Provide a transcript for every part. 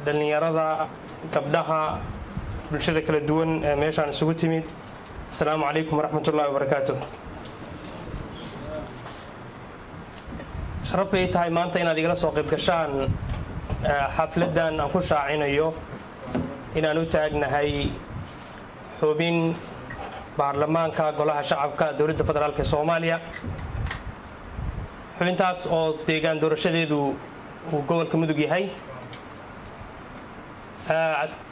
Dhallinyarada, gabdhaha, bulshada kala duwan ee meeshaan isugu timid, asalaamu calaykum waraxmatullahi wabarakaatu. Sharaf bay tahay maanta inaad igala soo qayb gashaan xafladdan aan ku shaacinayo inaan u taagnahay xubin baarlamaanka Golaha Shacabka Dowladda Federaalk ee Soomaaliya, xubintaas oo deegaan doorashadeedu uu gobolka Mudug yahay.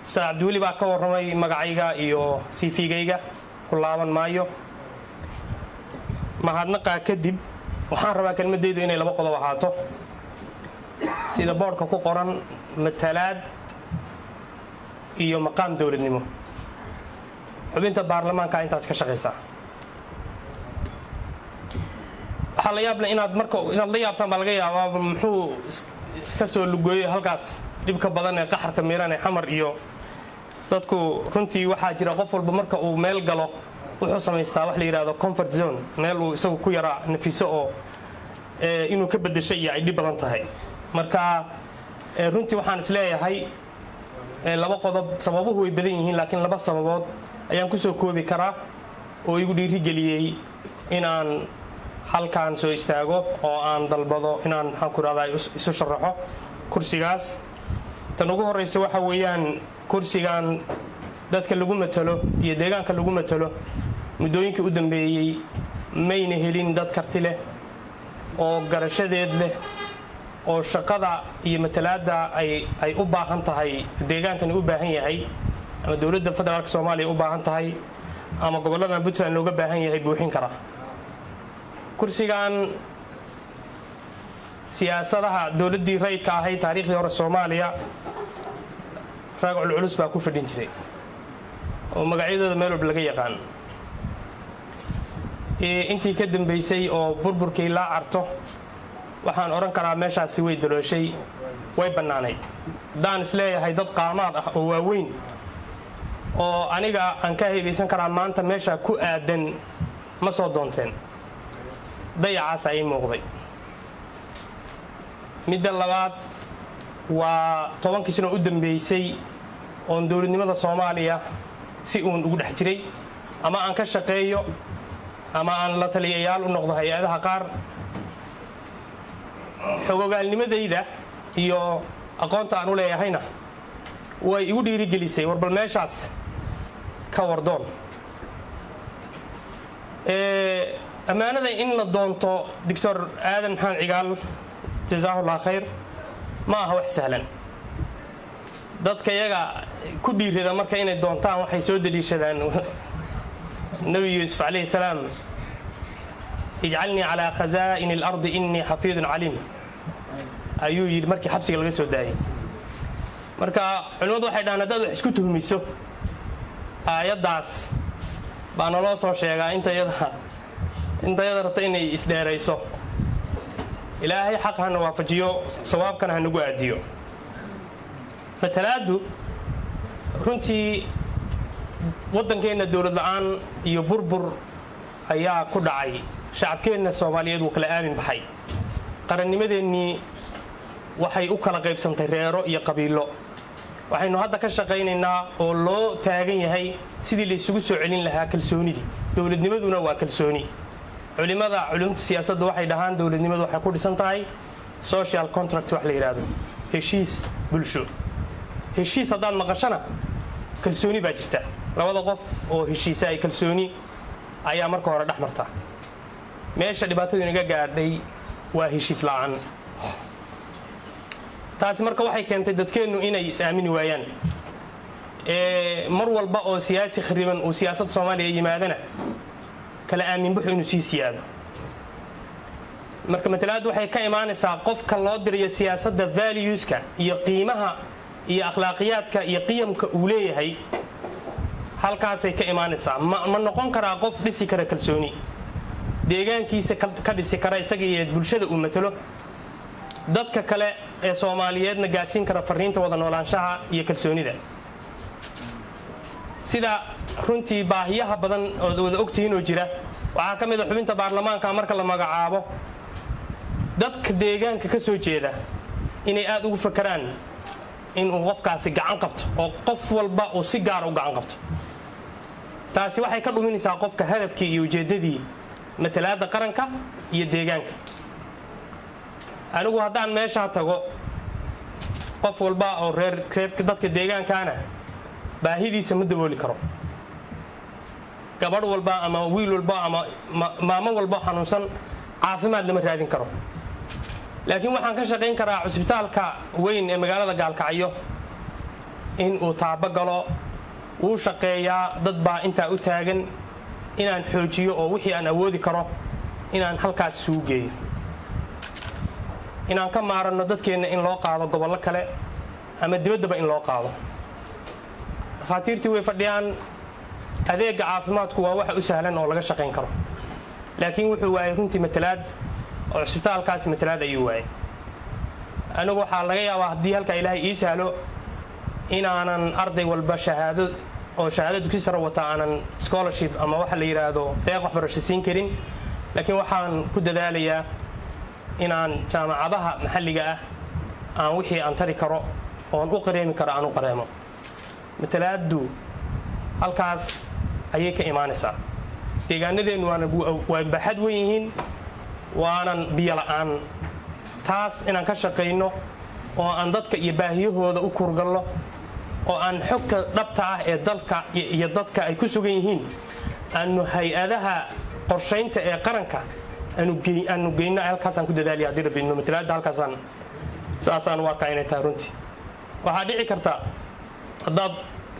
Ustaad Cabdiweli baa ka warramay magacayga iyo CV-gayga, ku laaban maayo. Mahadnaqaa kadib, waxaan rabaa kelmadaydu inay laba qodob ahaato, sida boodhka ku qoran: matalaad iyo maqaam dowladnimo. Xubinta baarlamaanka intaas ka shaqaysaa. Waxaa la yaable inaad marka inaad la yaabtaan baa laga yaabaa, muxuu iska soo lugooyey halkaas dhibka badan ee qaxarka miran ee Xamar iyo dadku. Runtii waxaa jira, qof walba marka uu meel galo wuxuu samaystaa wax la yidhahdo comfort zone, meel uu isagu ku yara nafiso oo inuu ka bedesho iyo ay dhib badan tahay. Marka runtii waxaan isleeyahay laba qodob, sababuhu way badan yihiin, laakiin laba sababood ayaan kusoo koobi karaa oo igu dhiirigeliyey inaan halkaan soo istaago oo aan dalbado inaan, maxaan ku rahdaa, isu sharaxo kursigaas. Tan ugu horreysa waxa weeyaan, kursigan dadka lagu matalo iyo deegaanka lagu matalo muddooyinkii u dambeeyey mayna helin dad karti leh oo garashadeed leh oo shaqada iyo matalaadda ay u baahan tahay deegaankani u baahan yahay, ama Dowladda Federaalka Soomaaliya u baahan tahay, ama gobolladan Puntland looga baahan yahay buuxin kara. Kursigan siyaasadaha dowladdii rayidka ahayd taariikhdii hore Soomaaliya rag culculus baa ku fadhin jiray oo magacyadooda meel walba laga yaqaan. Intii ka dambaysay oo burburkii laa carto, waxaan odhan karaa meeshaasi way dalooshay, way bannaanayd. Haddaan isleeyahay dad qaamaad ah oo waaweyn oo aniga aan ka haybaysan karaa maanta meesha ku aadan ma soo doonteen, dayacaasa ii muuqday. Midda labaad waa 10kii sano u dambeysay oon dowladnimada Soomaaliya si uun ugu dhex jiray, ama aan ka shaqeeyo ama aan la taliyayaal u noqdo hay-adaha qaar, xogogaalnimadayda iyo aqoonta aan u leeyahayna way igu dhiirigelisay warbal meeshaas ka wardoon. Ammaanada in la doonto Doctor Aadan Maxamed Cigaal, jazaahullah khayr, ma aha wax sahlan. Dadka yaga ku dhiirada marka inay doontaan waxay soo deliishadaan Nebi Yuusuf calayhi salaam, "Ijcalnii calaa khazaa'ini alardi, innii xafiidun caliim," ayuu yidhi markii xabsiga laga soo daayay. Marka culimmadu waxay dhahaan, haddaad wax isku tuhmiso, aayaddaas baa naloo soo sheegaa. Inta yada rabta inay isdheerayso, Ilaahay xaq hana waafajiyo, sawaabkana hanagu aadiyo. Matalaaddu runtii waddankeenna dowlad la-aan iyo burbur ayaa ku dhacay. Shacabkeenna Soomaaliyeed wuu kala aamin baxay. Qarannimadeennii waxay u kala qaybsantay reero iyo qabiilo. Waxaynu hadda ka shaqaynaynaa oo loo taagan yahay sidii la isugu soo celin lahaa kalsoonidii. Dowladnimaduna waa kalsooni. Culimada culumta siyaasadda waxay dhahaan, dowladnimadu waxay ku dhisan tahay social contract, wax la yidhaahdo heshiis bulsho. Heshiis haddaad maqashana, kalsooni baa jirta. Labada qof oo heshiisa ay kalsooni ayaa marka hore dhex marta. Meesha dhibaatadu inaga gaadhay waa heshiis la'aan. Taasi marka waxay keentay dadkeennu inay is-aamini waayaan. Mar walba oo siyaasi khariban uu siyaasadda Soomaaliya yimaadana, kala aaminbuxu inuu sii siyaado. Marka matalaaddu waxay ka imaanaysaa qofka loo dirayo siyaasadda valueska iyo qiimaha iyo akhlaaqiyaadka iyo qiyamka uu leeyahay. Halkaasay ka imaanaysaa. Ma noqon karaa qof dhisi kara kalsooni, deegaankiisa ka dhisi kara, isaga iyo bulshada uu matalo, dadka kale ee Soomaaliyeedna gaarsiin kara fariinta wada noolaanshaha iyo kalsoonida? Sida runtii baahiyaha badan ood wada ogtihiin oo jira waxaa ka mid a, xubinta baarlamaanka marka la magacaabo, dadka deegaanka ka soo jeeda inay aada ugu fakaraan Inuu qofkaasi gacan qabto oo qof walba uu si gaara u gacan qabto, taasi waxay ka dhuminaysaa qofka hadafkii iyo ujeeddadii matalaadda qaranka iyo deegaanka. Anigu haddaan meeshaa tago, qof walba oo reer reerka dadka deegaankaana baahidiisa ma dabooli karo. Gabadh walba ama wiil walba ama maamo walba xanuunsan caafimaad lama raadin karo, laakiin waxaan ka shaqayn karaa cusbitaalka weyn ee magaalada Gaalkacyo in uu taabo galo, wuu shaqeeyaa, dad baa intaa u taagan, inaan xoojiyo oo wixii aan awoodi karo inaan halkaas isugu geeyo, inaan ka maaranno dadkeenna in loo qaado gobollo kale ama dibaddaba in loo qaado. Dhakhaatiirtii way fadhiyaan. Adeegga caafimaadku waa waxa u sahlan oo laga shaqayn karo, laakiin wuxuu waayay runtii matalaad, oo cusbitaalkaasi matalaad ayuu waayay. Anigu waxaa laga yaabaa haddii halkaa Ilaahay ii sahlo inaanan arday walba shahaado oo shahaado dugsi sare wata aanan scholarship ama waxa la yidhaahdo deeq waxbarasho siin karin, laakiin waxaan ku dadaalayaa inaan jaamacadaha maxalliga ah aan wixii aan tari karo oon u qareemi karo aan u qareemo. Matalaaddu halkaas ayay ka imaanaysaa. Deegaanadeennu waana waa baaxad weyn yihiin, waanan biyo la'aan. Taas inaan ka shaqayno oo aan dadka iyo baahiyahooda u kurgallo oo aan xogta dhabta ah ee dalka iyo dadka ay ku sugan yihiin aanu hay-adaha qorshaynta ee qaranka aanu geyno, halkaasaan ku dadaalaya haddii Rabbi idmo. Matalaadda halkaasaan saasaan u arkaa inay tahay. Runtii waxaa dhici karta haddaad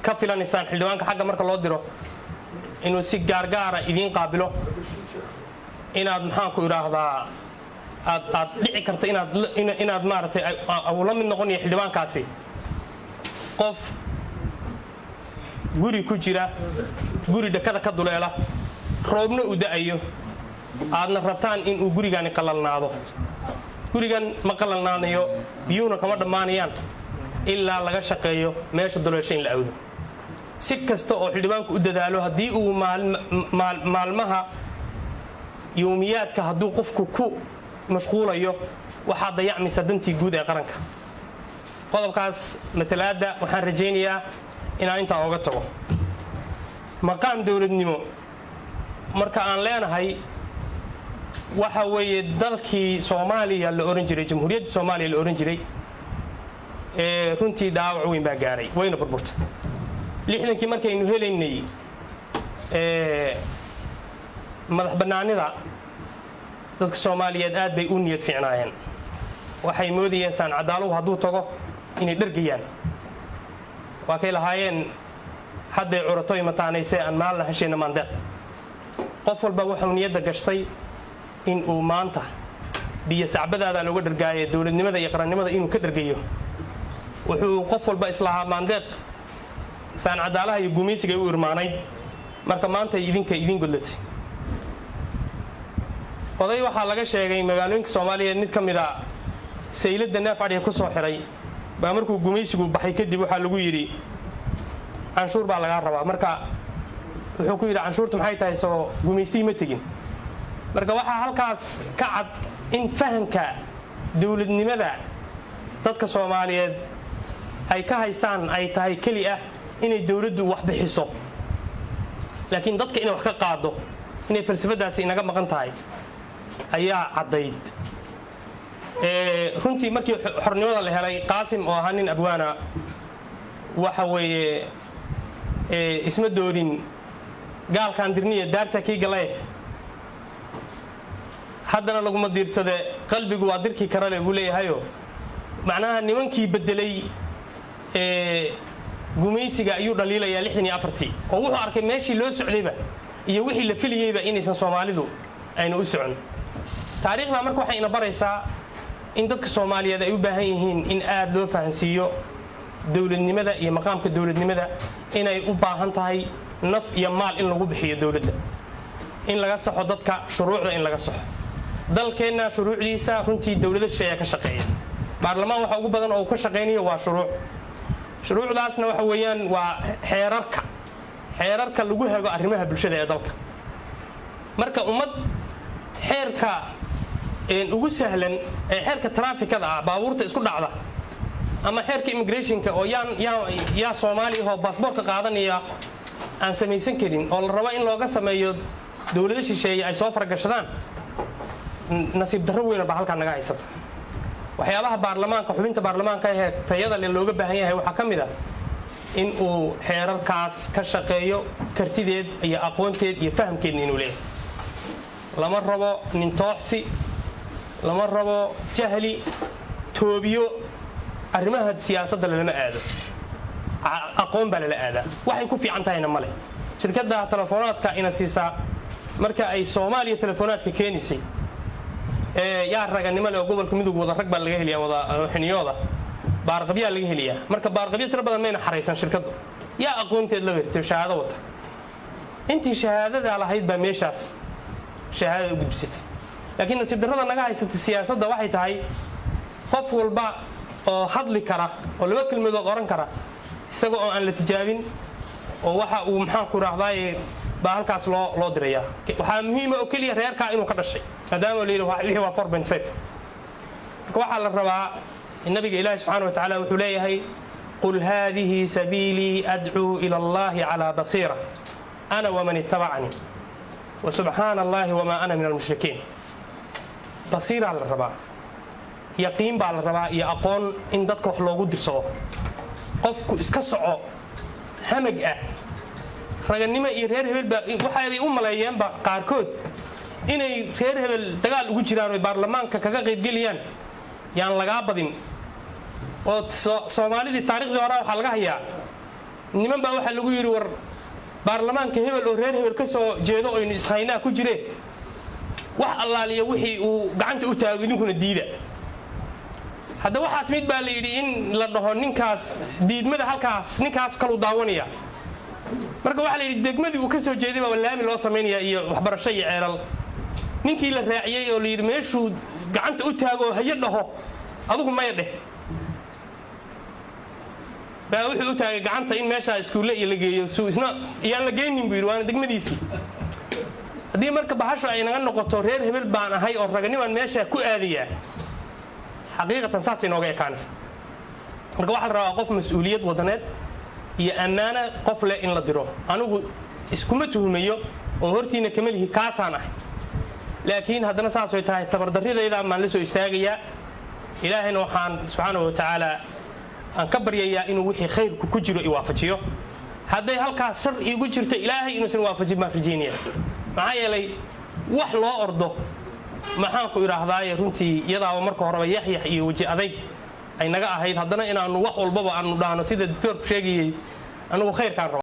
ka filanaysaan xildhibaanka xagga marka loo diro inuu si gaargaara idiin qaabilo, inaad, maxaanku idhaahdaa, aad dhici karta inaad maaragtay uu la mid noqonayo xildhibaankaasi qof guri ku jira, guri dhakada ka duleela, roobna uu da'ayo, aadna rabtaan inuu gurigani qalalnaado. Gurigan ma qalalnaanayo, biyuhuna kama dhammaanayaan ilaa laga shaqeeyo meesha duleesho in la awdo. Si kasta oo xildhibaanku u dadaalo, haddii uu maalmaha yowmiyaadka hadduu qofku ku mashquulayo, waxaa dayacmaysa dantii guud ee qaranka. Qodobkaas matalaadda waxaan rajaynayaa inaan intaa ooga tago. Maqaam dowladnimo marka aan leenahay, waxa weeye dalkii Soomaaliya la ohan jiray, Jamhuuriyadda Soomaaliya la ohan jiray, ee runtii dhaawac weyn baa gaaray, wayna burburtay. 60-kii markaynu helaynay madax bannaanida, dadka Soomaaliyeed aad bay u niyad fiicnaayeen. Waxay moodayeen saan cadaaluhu hadduu tago inay dhargayaan. Waa kay lahaayeen, "Hadday curatoy mataanaysee aan maalna heshayna maandeeq." Qof walba wuxuu niyadda gashtay in uu maanta biyo sacbadaada looga dhargaaye dowladnimada iyo qarannimada inuu ka dhargayo. Wuxuu qof walba islahaa maandeeq saan cadaalaha iyo gumaysiga u irmaanayd. Marka maanta idinka idiin godlatay. Oday waxaa laga sheegay magaalooyinka Soomaaliyeed mid ka mid a sayladda neef adhiga ku soo xiray baa markuu gumaysigu baxay kadib waxaa lagu yidhi, "Canshuur baa lagaa rabaa." Marka wuxuu ku yidhi, "Canshuurtu maxay tahay? Soo gumaystii ma tegin." Marka waxaa halkaas ka cad in fahanka dowladnimada dadka Soomaaliyeed ay ka haystaan ay tahay keli ah inay dowladdu wax bixiso, laakiin dadka inay wax ka qaado inay falsafadaasi inaga maqan tahay ayaa caddayd. Runtii markii xornimada la helay, Qaasim oo ahaa nin abwaana, waxa weeye, "Isma doorin gaalkan dirniya daarta kii galaye, haddana laguma diirsade, qalbigu waa dirkii karale," buu leeyahayo. Macnaha nimankii bedelay gumaysiga ayuu dhaliilayaa 64-tii, oo wuxuu arkay meeshii loo socdayba iyo wixii la filayeyba inaysan Soomaalidu ayna u socon. Taariikhdaa marka waxay ina baraysaa in dadka Soomaaliyeed ay u baahan yihiin in aad loo fahansiiyo dowladnimada iyo maqaamka dowladnimada, inay u baahan tahay naf iyo maal in lagu bixiyo dowladda, in laga saxo dadka shuruucda, in laga saxo dalkeenna shuruucdiisa. Runtii dowlado shisheeyaa ka shaqeeya. Baarlamaan waxa ugu badan oo uu ka shaqaynayo waa shuruuc. Shuruucdaasna waxa weeyaan waa xeerarka lagu hago arrimaha bulshada ee dalka. Marka ummad xeerka ugu sahlan ee xeerka taraafikada ah, baabuurta isku dhacda. Ama xeerka immigrationka oo yaan yaa yaa Soomaali ahoo baasboorka qaadanaya aan samaysan karin, oo la rabo in looga sameeyo dowlado shisheeye ay soo faragashadaan. Nasiib darro weyna baa halkaa naga haysata. Waxyaabaha baarlamaanka, xubinta baarlamaanka ahee tayada le looga baahan yahay waxaa ka mid a in uu xeerarkaas ka shaqeeyo, kartideed iyo aqoonteed iyo fahamkeedna inuu leeyahay. Lama rabo nintooxsi, lama rabo jahli toobiyo. Arrimaha siyaasadda lalama aado, aqoon baa lala aadaa. Waxay ku fiican tahayna male. Shirkadda telefonaadka ina siisaa marka ay Soomaaliya telefonaadka keenaysay, yaa raganimo leh oo gobolka Midug wada rag baa laga heliyaa, wada xiniyooda baarqabyaa laga heliyaa. Marka baarqabyo tiro badan mayna xaraysan shirkaddu. Yaa aqoonteed la wertay, shahaado wata? Intii shahaadadaa lahayd baa meeshaas shahaadada u gudbisatay. Laakiin nasiib darrada naga haysata siyaasadda waxay tahay qof walba oo hadli kara oo laba kelmadood odhan kara, isaga oo aan la tijaabin oo waxa uu, maxaan ku idhaahdaaye, baa halkaas loo dirayaa. Waxaa muhiima oo keliya reerkaa inuu ka dhashay, maadaama la yidhi wixii waa 4.5. Marka waxaa la rabaa, nabiga Ilaahi subxaana wa tacaala wuxuu leeyahay: "قل هذه سبيلي أدعو إلى الله على بصيرة أنا ومن اتبعني وسبحان الله وما أنا من المشركين." Basiiraa la rabaa, yaqiin baa la rabaa iyo aqoon in dadka wax loogu dirsado. Qofku iska soco hamag ah, raganimo iyo reer hebel baa waxaybay u maleeyeenba qaarkood inay reer hebel dagaal ugu jiraan oy baarlamaanka kaga qaybgeliyaan. Yaan lagaa badin. Oo Soomaalidii taarikhdii hore waxaa laga hayaa, niman baa waxaa lagu yidhi: "War, baarlamaanka hebel oo reer hebel ka soo jeedo oynu ishaynaa ku jiree, wax allaaliya wixii uu gacanta u taago idinkuna diida." Hadda waxaa timid baa la yidhi in la dhaho ninkaas diidmada halkaas ninkaas kaluu daawanaya. Marka waxaa la yidhi degmadii uu ka soo jeeday baa laami loo samaynaya iyo waxbarasho iyo ceelal. Ninkii la raaciyey oo la yidhi meeshuu gacanta u taago oo hayo dhaho, adugu maya dheh, baa wuxuu u taagay gacanta in meeshaa iskuulle iyo la geeyo. Suu isna iyaan la geynin buu yidhi, waana degmadiisii. Haddii marka bahashu ay naga noqoto reer hebel baan ahay oo raganimaan meeshaa ku aadayaa, xaqiiqatan saas inooga ekaanaysa. Marka waxaa la rabaa qof mas-uuliyad wadaneed iyo ammaano qof leh in la diro. Anigu iskuma tuhumayo oo hortiina kama lihi kaasaan ahay, laakiin haddana saasay tahay tabardarridayda baan la soo istaagayaa. Ilaahayna waxaan subxaanahu wa tacaala aan ka baryayaa inuu wixii khayrku ku jiro i waafajiyo. Hadday halkaas shar iigu jirto, Ilaahay inuusan waafajin baan rajaynaya. Maxaa yeelay wax loo ordo, maxaan ku idhaahdaaye, runtii iyadaaba marka horeba yaxyax iyo weji adayg ay naga ahayd, haddana inaannu wax walbaba aanu dhahno sida doctoorku sheegayey, anugu khayrkaan raba.